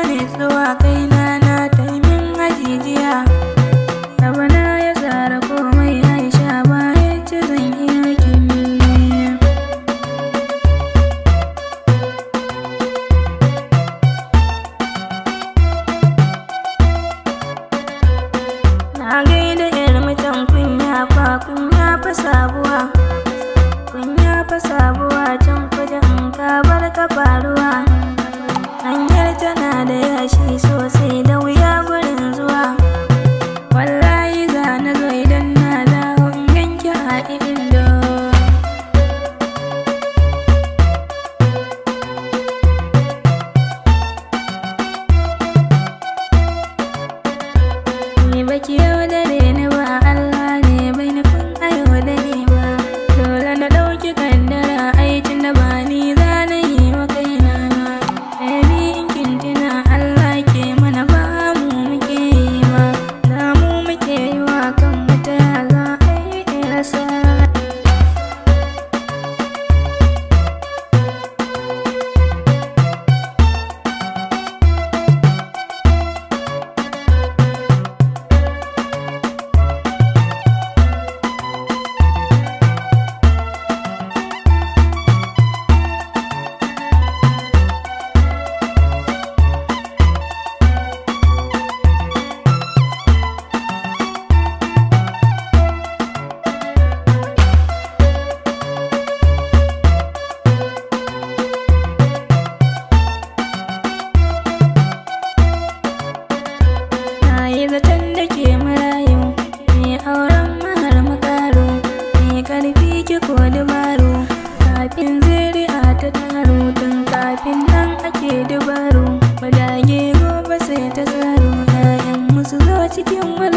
Nutsuwa kaina na taimin hajijiya. Rabana ya tsara komai Aisha ba ya ci zan iya kimiyya. Na gaida yar mutan kunya fa sabuwa. Kunya fa sabuwa can kudin ka bar ka faruwa. Hanyar tana da yashi sosai da wuya gurin zuwa. Wallahi za na zo idan na dawo in ganki a indo. Ni baki yaudare ni ba, Allah ne bai nufin a yaudare ba. Dole na ɗauki kaddara aikin da ba ni za na yi wa kaina ba. Baby in kin tuna Allah ke mana ba mu muke yi ba. Da mu muke yi wa kanmu ta ya za a yi rasa. Na yi zaton da ke marayu, mai auren mahar makaro, mai karfi ki ko dabaru, kafin zuri'a ta taro, tun kafin nan ake dabaru, mu dage gobe sai ta tsaro, 'ya'yan musu zo cikin walwala.